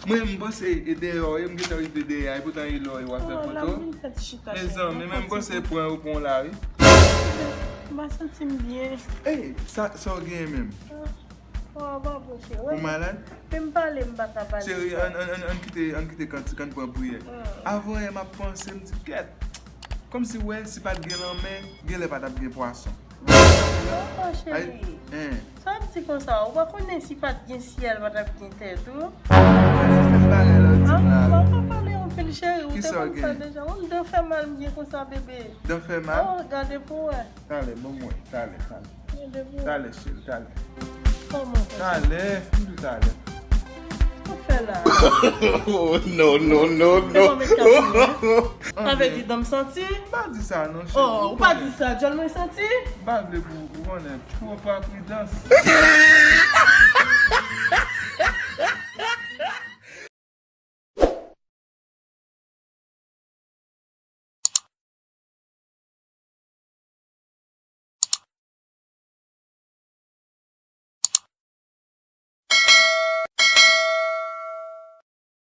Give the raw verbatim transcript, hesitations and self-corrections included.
Mwen, m panse e deyò, e m gentan rive deyò, e poutan e lò, e w ap fè foto. Mezanmi, men m panse pran yo pran la, wi. M pa santi m byen. Ey, sa, sa w genyen menm? Ou pa bon, cheri. Ou malad? Men m pale, m pa ka pale. Cheri, ann, ann, ann, ann kite, ann kite kantik, ann pran priyè. Avan yè, m ap panse, m di, kèt. Kòmsi, wè, si pa t gen lanmè, genlè pa t ap gen pwason. Non, cheri. Sa w ap di konsa? Ou pa konnen si pa t gen syèl, pa t ap gen tè tou? Gade, se bagay la w di m la. Ou pa pale anpil, cheri. Ou te konn sa deja. Ou, dan fè mal, m gen konsa, bebe. Dan fè mal? Oh, gade pou wè. Talè, bon, mwen. Talè, talè. Talè, cheri, talè. Kòman fè? Talè, m di talè. Ou fè la? Oh, no, no, no, no. Sa vle di dan m santi? M pa di sa non, cheri. Oh, ou pa di sa, djòl mwen santi? M pa vle pou ou konnen. Pou pa pridans.